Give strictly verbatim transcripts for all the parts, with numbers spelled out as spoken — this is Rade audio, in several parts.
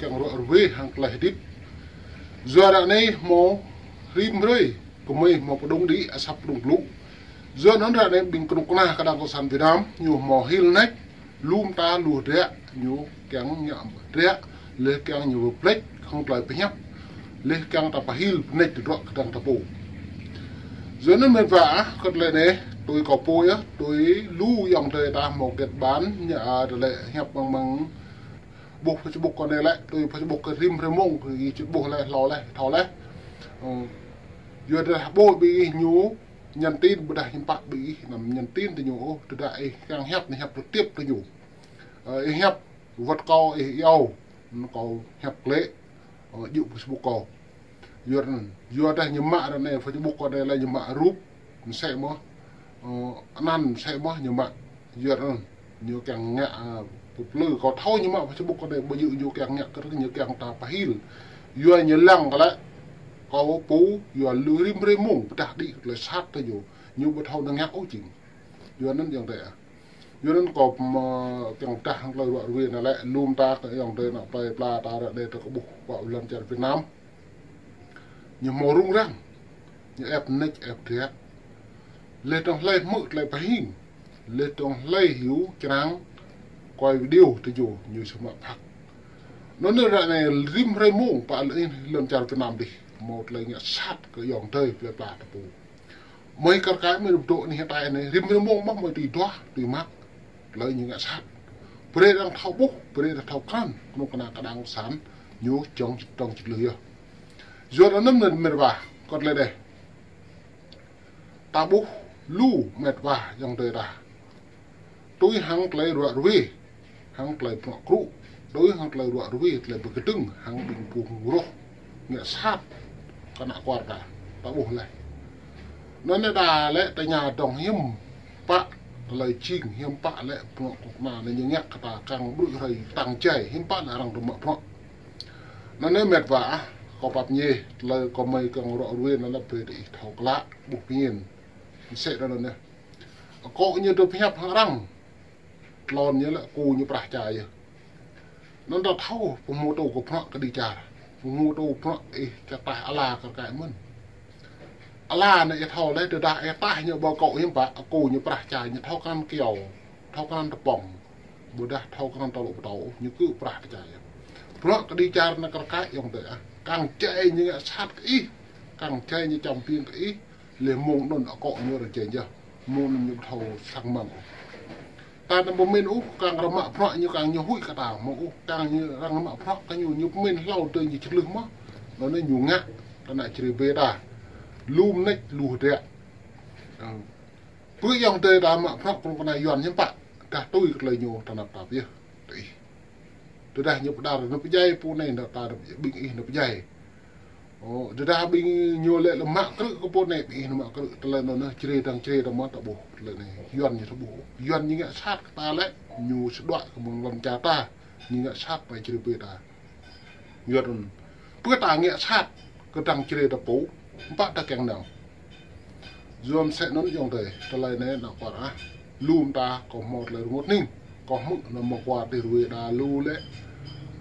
kiăng ruă ruê hŏng klei hdĭp. Yua ară anei mâo rĭm hrơi, kmei mâo pơdŭng đĭ asăp pơdŭng blŭ. Yua anăn ară anei ƀĭng knŭk kna kđang cộng sản Việt Nam, ñu mâo hil nač, lu mta lu hdră, ñu kiăng ngă hdră, leh kiăng ñu pơplĕč hŏng klei pơhiăp, leh kiăng ta pơhil pơnêč tơdruă kdơ̆ng ta pô. Yua anăn mĭt wa ah, kơ tlei anei, tui kâo pô yơh, tui lu ayŏng adei ta mâo kết bạn, ñu, a, tlei hiăp mơ̆ng mơ̆ng ƀuh Facebook kâo anei lĕ, tui Facebook kơ rĭm hrơi mông, kơ ih čŭt ƀuh leh, hlâo leh, thâo leh. Ơ, yua dah ƀuh bi ih ñu, nhắn tin ƀiădah hiăm pă bi ih, năm nhắn tin tơ ñu, ôh, tơdah ih kiăng hiăp, anei hiăp trực tiếp tơ ñu. Ơ, ih hiăp, wăt kâo, ih iâu, kâo hiăp klei, ơ, djŏ Facebook kâo. Yua anăn, yua dah ñu mă ară anei Facebook kâo anei lĕ ñu mă rup, msĕ mơh, ơ, anăn msĕ mơh ñu mă. Yua anăn, ñu kiăng ngă, ơ, pơplư kâo thâo ñu mă Facebook kâo anei, ƀu djŏ ñu kiăng ngă kơ ñu kiăng ta pơhil. Yua ñu lăng kơ lĕ, kâo pô, yua lu rĭm hrơi mông, pơdah đĭ kơ tlei sat tơ ñu, ñu ƀu thâo năng ngă ôh jing. Yua anăn ayŏng adei ah. Yua anăn kâo, ơ, kiăng pơdah hŏng klei ruă ruê anei lĕ, lu mta kơ ayŏng adei nao plei pla ta ară anei tơ kơ ƀuh wă lăn čar Việt Nam. Ñu mâo rŭng răng, ñu ĕp mnêč ĕp hdră. Leh dơ̆ng hlei hmư̆ tlei pơhing, leh dơ̆ng hlei hiu črang, quay video tơ ñu, ñu sơmă phak. Anăn ară anei rĭm hrơi mông pă lăn čar Việt Nam dih, mâo tlei ngă sat kơ ayŏng adei plei pla ta pô. Mei kar kaĭ mei dôk anei hơtai anei, rĭm hrơi mông mơh mei tui duah, tui mă. Tlei ñu ngă sat. Brei arăng thâo ƀuh, brei arăng thâo krăn, knŭk kna kđang cộng sản, ñu čŏng, čŏng čĭt lưh yơh. Yua anăn mĭt wa, kơ tlei anei. Ta ƀuh lu mĭt wa ayŏng adei ta. Tui hŏng klei ruă ruê, hŏng klei bruă krŭ, tui hŏng klei ruă ruê, klei bi kdơ̆ng, hŏng ƀĭng phung roh, ngă sat, kơ ană kwar ta, ta ƀuh leh. Anăn anei đa lĕ tơña dơ̆ng hiăm pă, klei jing hiăm pă lĕ bruă knŭk kna anei ñu ngă kơ ta kiăng ƀrư̆ hrơi tăng jai, hiăm pă lĕ arăng dôk mă bruă. Anăn anei mĭt wa ah, kâo pap ñê, tlei kâo mei kiăng ruă ruê anăn lĕ brei diih thâo klă, ƀuh pơñen. Msĕ anăn anei. Akŏ ñu dôk pơhiăp hŏng arăng. Tlôn ñu lĕ akŏ ñu prah čar yơh. Anăn ta thâo, pơhmutu kơ bruă kđi čar. Pơhmutu bruă ih čar taih ala kar kaĭ mơ̆n. Ala anei ih thâo leh, tơdah ih taih ñu ƀơ akŏ hiăm pă, akŏ ñu prah čar ñu thâo krăn kyâo, thâo krăn tơpŏng. Ƀiădah thâo krăn tơlŭ pơtâo, ñu kơ prah čar yơh. Bruă kđi čar anăn kar kaĭ ayŏng adei ah. Kiăng jai ñu ngă sat kơ ih, kiăng jai ñu čăm piêng kơ ih, leh mông anăn akŏ ñu arăng jai yơh. Mông anăn ñu ƀu thâo săng măng ôh. Ta anăn ƀu mĭn ôh, kiăng arăng mă bruă ñu kiăng ñu huĭ kơ ta, mơ̆ng ôh, kiăng ñu arăng mă bruă kơ ñu, ñu pơmĭn hlâo dơ̆ng ñu črlưh mơh. Anăn anei ñu ngă, kơ ană čri bê ta. Lu mnêč, lu hdră. Ơ. Pơ ayŏng adei ta mă bruă kơ knŭk kna Yuăn hiăm pă, dah tui kơ tlei ñu ta năp tap yơh, tơ ih. Tơdah ñu pơđar năp jai pô anei, năp ta năp ƀing ih năp jai. Ơ, tơdah ƀing ñu lĕ lĕ mă krư̆ kơ pô anei, ƀing ih nao mă krư̆, tlei anăn anei, čri dơ̆ng čri dơ̆ng mơh ta ƀuh, tlei anei, Yuăn ñu ta ƀuh. Yuăn ñu ngă sat kơ ta lĕ, ñu sơđuă kơ mơ̆ng lăn čar ta, ñu ngă sat mă čri bê ta. Yuăn anăn. Pơ ta ngă sat, kơ dơ̆ng čri ta pô, mpă ta kiăng nao. Yua msĕ anăn ayŏng adei, tlei anei ană kwar ah. Lu mta kâo mâo tlei rngôt hnĭng. Kâo hmư̆ anăn mơ̆ng kwar ti ruê đa lu lĕ.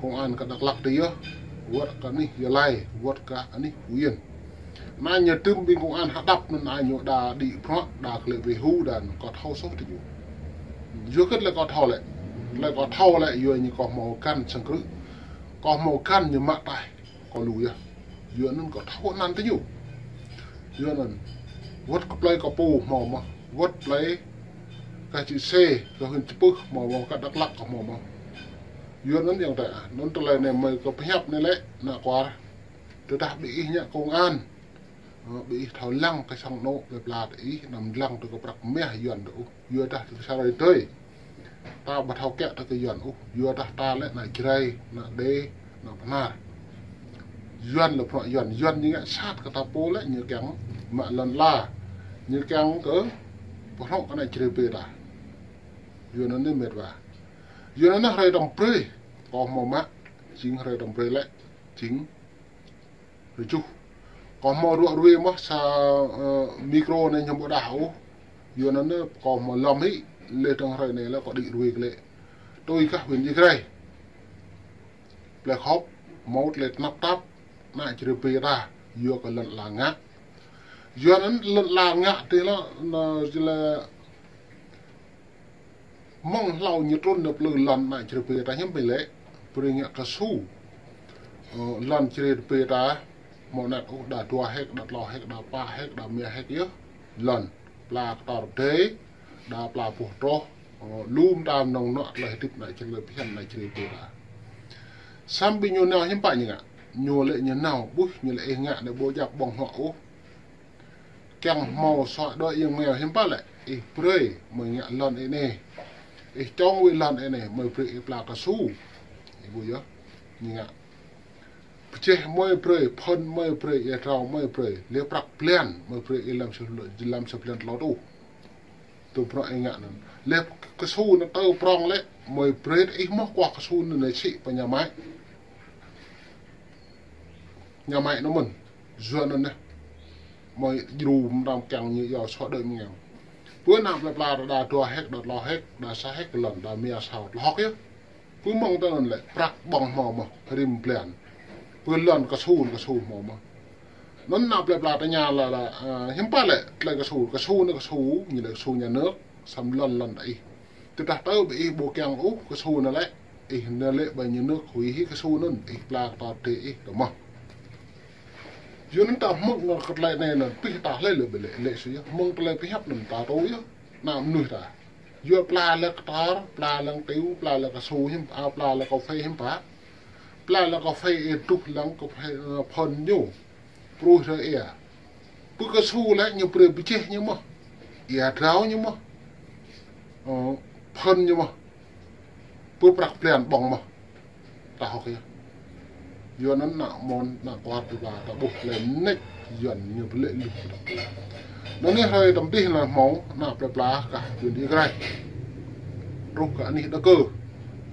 Công an kơ Dak Lak ti yơh. Wăt kơ anih Gia Lai, wăt kơ anih Phú Yên. Anăn ñu tŭm ƀĭng công an hđăp anăn anăn ñu đa đĭ bruă, đa klei bi hŭ đa anăn kâo thâo soh ti ñu. Yua kơ tlei kâo thâo lĕ. Tlei kâo thâo lĕ, yua ñu kâo mâo găn sang krư̆. Kâo mâo găn ñu mă taih. Kâo lu yơh. Yua anăn kâo thâo anăn ti ñu. Yua anăn. Wăt kơ plei kâo pô mâo mơh. Wăt plei kơ čĭ sê, kơ huyện Čư̆ Pưh mâo mơh, kơ Dak Lak kâo mâo mơh. Yua anăn ayŏng adei ah. Anăn tlei anei mei kâo pơhiăp anei lĕ, ană kwar. Tơdah ƀing ih ngă công an. Ơ, ƀing ih thâo lăng kơ sang anôk plei pla ti ih, anăm lăng tơ kơ prăk mah Yuăn tơ ôh. Yua dah tơ kơ sa rai tơi. Ta ƀu thâo kiă tơ kơ Yuăn ôh. Yua dah ta lĕ ană Jrai, ană Đê, ană Bhnar. Yuăn lĕ bruă Yuăn, Yuăn ñu ngă sat kơ ta pô lĕ ñu kiăng mă lăn ala. Ñu kiăng kơ bruă kơ ană čri bê ta. Yua anăn anei mĭt wa. Yua anăn anei hrơi tăm prê. Kâo mâo mă, jing hrơi tăm prê lĕ, jing hrơi kjuh. Kâo mâo ruă ruê mơh sa, ơ, micro anei ñu ƀu đah ôh. Yua anăn anei kâo mâo lăm hĭ, leh dơ̆ng hrơi anei lĕ kâo đĭ ruê klei. Tui kơ huyện Ia Grai. Plei Khop, Mâo tlei tnap tap, ană čri bi ta, yua kơ lăn ala ngă. Yua anăn lăn ala ngă ti lŏ, na, jing lĕ mơ̆ng hlâo ñu trŭn nao plư lăn ană čri bi ta hiam bi lĕ, brei ngă ksu. Ơ, lăn čri bi ta, mâo anăt ôh, đa dua héc, đa tlâo héc, đa pă héc, đa êma héc yơh. Lăn, pla ktor dê, đa pla boh troh, ơ, lu mta mnơ̆ng mnuă tlei hdĭp ană čri lĕ bhiăn ană čri bi ta. Săm bi ñu nao hiam pă ñu ngă, ñu lĕ ñu nao, ƀuh ñu lĕ ih ngă anei ƀu djăp ƀơ̆ng huă ôh. Kiăng mâo sua đuĕ yang meo hiam pă lĕ, ih brei mơi ngă lăn ênê. Ih čŏng wĭ lăn ênê, mơi brei ih pla ksu. Ih ƀuh yơh, ñu ngă. Pčeh mơi brei, phŭn mơi brei, êa drao mơi brei, leh prăk blan, mơi brei ih lăm sa, lăm sa blan tlâo tuh. Tơ bruă ih ngă anăn. Leh ksu anăn tơ prŏng lĕ, mơi brei ih mơh kuah ksu anăn nao sĭ pơ nhà máy. Nhà máy anăn mơ̆n, yua anăn neh. Mơi djru mtam kiăng ñu yua sua đuĕ mngiăng. Pơ ană plei pla đa dua héc, đa tlâo héc, đa sa héc lăn, đa êma sa tlâo héc yơh. Pơ mơ̆ng tơ anăn lĕ, prăk ƀơ̆ng hmâo mơh, rĭm blan. Pơ lăn ksu, ksu hmâo mơh. Anăn ană plei pla tơña lĕ, lĕ, ơ, hiam pă lĕ, tlei ksu, ksu anei ksu, ñu lĕ ksu nhà nước, săm lăn lăn ta ih. Tơdah tơ bi ih ƀu kiăng ôh, ksu anăn lĕ, ih nao lĕ ƀai nhà nước, huĭ hĕ ksu anăn, ih pla ktor dê ih, tơ mơh. Yua anăn ta hmư̆ ngă kơ tlei anei anăn, pih ta hlei lĕ bi lĕ, lĕ su yơh, mơ̆ng tlei pih hiăp anăn ta tŭ yơh, ană mnuih ta. Yua pla lĕ ktor, pla lĕ tiu, pla lĕ ksu hiam, a, pla lĕ kphê hiam pă. Pla lĕ kphê ih truh lăng kphê, ơ, phŭn ñu. Pruih rơ êa. Pơ ksu lĕ ñu brei pčeh ñu mơh. Êa drao ñu mơh. Ơ, phŭn ñu mơh. Pơ prăk blan ƀơ̆ng mơh. Ta hŏk yơh. Yua anăn ană mơ̆n, ană kwar plei pla ta ƀuh leh nĕč Yuăn ñu bi lĕ luh ta. Anăn anei hruê tăm dih leh mâo, ană plei pla kah Yuăn ih grai. Truh kơ anih Đa Kơ.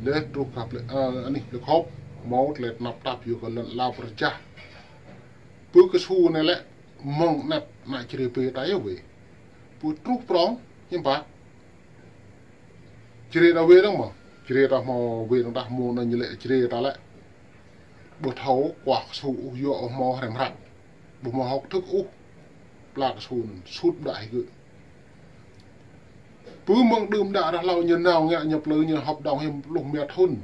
Leh truh kơ plei, ơ, anih plei Khop. Mâo tlei tnap tap yua kơ lăn ala pơrjah. Pơ ksu anei lĕ, mơ̆ng anăt, ană čri bi ta yơh wê. Pơ truh prŏng, hiam pă. Čri ta wê dơ̆ng mơh. Čri ta mâo wê dơ̆ng dah mâo anăn ñu lĕ čri ta lĕ. Ƀu thâo kuah ksu ôh yua ôh mâo hrăm hră. Ƀu mâo học thức ôh. Pla ksu anăn sut đa hĕ gơ̆. Pơ mơ̆ng đưm đă rah hlâo ñu nao ngă ñu plư ñu hợp đồng hiam pluh mia thŭn.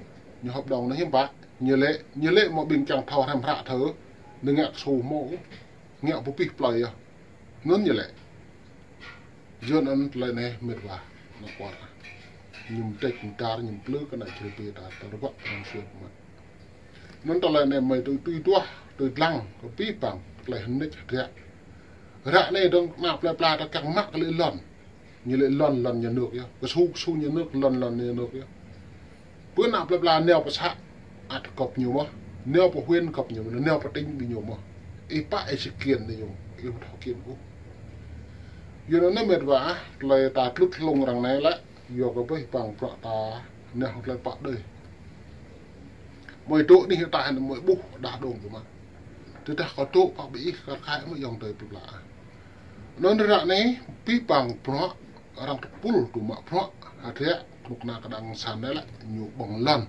Ñu hợp đồng anăn hiam pă. Ñu lĕ, ñu lĕ mâo ƀĭng kiăng thâo hrăm hră thơ. Ñu ngă ksu mâo ôh. Ngă pơ pih plei yơh. Anăn ñu lĕ. Yua anăn tlei anei mĭt wa, ană kwar. Ñu mdêč mdar, ñu mplư kơ ană čri bi ta, ta rơwăk anăn suôt mă. Anăn tlei anei mơi tui, tui duah, tui dlăng, kơ bi păng, tlei hnĭč hdră. Ră anei dơ̆ng ană plei pla ta kiăng mă kơ lĕ lăn. Ñu lĕ lăn, lăn nhà nước yơh. Ksu, ksu nhà nước, lăn, lăn nhà nước yơh. Pơ ană plei pla nao pơ xã, ăt găp ñu mơh. Nao pơ huyện găp ñu mơh, nao pơ tỉnh bi ñu mơh. Ih pă ih sĭ kiên ñu, ih ƀu thâo kiên ôh. Yua anăn mĭt wa, tlei ta tlut hlŏng arăng anei lĕ, yua kơ bi păng bruă ta nao tlei pă đei. Mơi dôk anih ta anăn mơi ƀuh đah đông kơ mă. Tơdah kâo dôk pă bi ih kar kaĭ mơh ayŏng adei plei pla. Anăn ră anei, bi păng bruă, arăng tơpul tŭ mă bruă, hdră, knŭk kna kđang săn anei lĕ, ñu ƀơ̆ng lăn.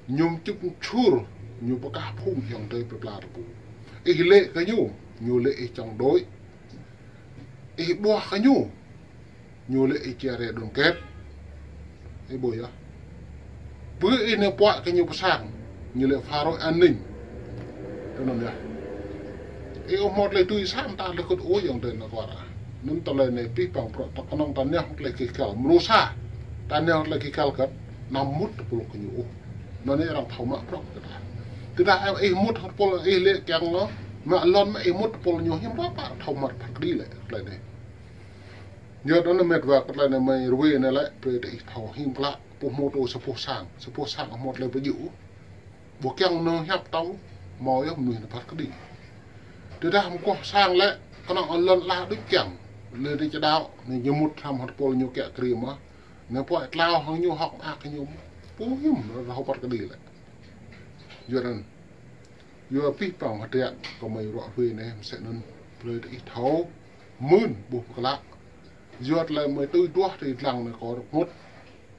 Ñu mčŭp mčhur, ñu pơkah phung ayŏng adei plei pla tơpul. Ih lĕ kơ ñu, ñu lĕ ih chống đối. Ih ƀuah kơ ñu, ñu lĕ ih chia rẽ đoàn kết. Ih ƀuh yơh. Pơ ih nao puă kơ ñu pơ sang, ñu lĕ phá rối an ninh. Tơ anăn yơh. Ih ƀuh mâo tlei tui sa mta lĕ kŭt ôh ayŏng adei ană kwar. Anăn tlei anei bi păng bruă ta knŏng ta nao tlei kih kal mrô sa. Ta nao tlei kih kal kăt, anăm mŭt tơpul kơ ñu ôh. Anăn anei arăng thâo mă bruă kơ ta. Tơdah ih mŭt tơpul ih lĕ kiăng lŏ, mă lăn mă ih mŭt tơpul ñu hiam pă pă thâo mă phat kđi lĕ tlei anei. Yua anăn mĭt wa kơ tlei anei mơi rwê anei lĕ, brei ta ih thâo hiam klă, pô mâo tơ sa boh sang, sa boh sang mâo tlei pơjŭ. Ƀu kiăng nao hiăp tâo, mâo yơh mnuih nao phat kđi. Tơdah mkuh sang lĕ, knŏng lăn ala đuč kiăng, lĕ ti čđao, anei ñu mŭt hrăm hơt pôl ñu kiă kriê mơh. Anei pô tlao hŏng ñu hŏk mơak ñu, pô hiam, rơhâo phat kđi lĕ. Yua anăn. Yua bi păng hdră kơ mơi ruă rwê anei, msĕ anăn, brei ta ih thâo, mưn, ƀuh pơklă. Yua tlei mơi tui duah ti dlăng anei kơ rơ̆k mŭt,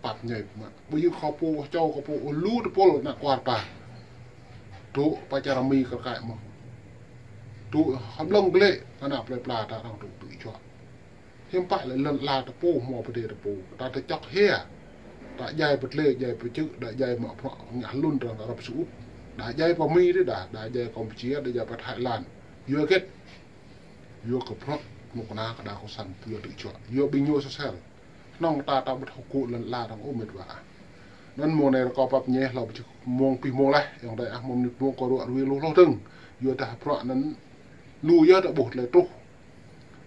pap ñei mă. Ƀu djơ̆ kơ pô, čô kơ pô, ôh lu tơpul ană kwar ta. Dôk pơ čar Mi kơ kăi mơh. Dôk hŏng blŏng glĕ, kơ ană plei pla ta arăng dôk tư̆ juă. Hiăm pă lĕ lăn ala ta pô, mâo pơdê ta pô. Ta tơ čŏk hia. Ta jai pơ tlê, jai pơ čư̆, đa jai mă bruă ngă hlŭn arăng Arab Saudi. Đa jai pơ Mi dih đa, đa jai Campuchia, đa jai pơ Thái Lan. Yua hgĕt. Yua kơ bruă knŭk kna kơ đa kơ săn, yua tư̆ juă. Yua ƀing ñu sơsel. Knŏng ta ta ƀu thâo kơ lăn ala arăng ôh mĭt wa. Anăn mông anei kâo pap ñe hlâo pơ čư̆ mông pih mông leh, ayŏng adei ah, mông mnĭt mông kâo ruă ruê lu hloh dơ̆ng. Yua dah bruă anăn lu yơh ta ƀuh tlei truh.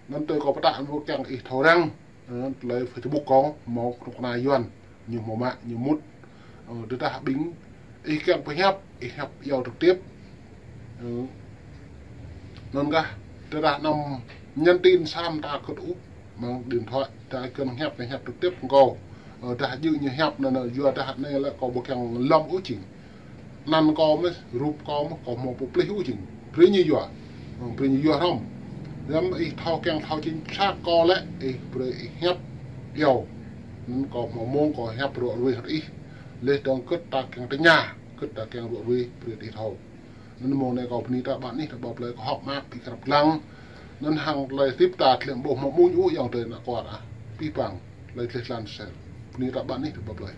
Anăn tui kâo pơtă mâo kiăng ih thâo răng, ơ, tlei Facebook kâo mâo knŭk kna Yuăn, ñu mâo mă, ñu mŭt, ơ, tơdah ƀing ih kiăng pơhiăp, ih hiăp iâu trực tiếp. Ơ, anăn kah, tơdah năm nhắn tin sa mta kơt ôh, mơ̆ng điện thoại, ta kiăng hiăp, hiăp trực tiếp kâo. Ơ, dah jư̆ ñu hiăp anăn, yua dah anei lĕ kâo ƀu kiăng lŏm ôh jing. Anăn kâo mơh, rup kâo mơh, kâo mâo pô plih ôh jing. Brei ñu yua. Ơ, brei ñu yua hrŏm. Lăm ih thâo kiăng thâo chính xác kâo lĕ, ih brei ih hiăp iâu. Anăn kâo mâo mông kâo hiăp ruă ruê hŏng ih. Leh dơ̆ng kơt ta kiăng tơña, kơt ta kiăng ruă ruê, brei ih thâo. Anăn mông anei kâo bơni ta ƀar anih ta ƀar plei kơ hŏk mơak ih krăp dlăng. Anăn hăng tlei hdĭp ta tlĕ ƀuh mâo mmuñ ôh ayŏng adei nao kwar ah. Pih pang, tlei tleh tlan sel. Bơni ta ƀar anih ta ƀar plei.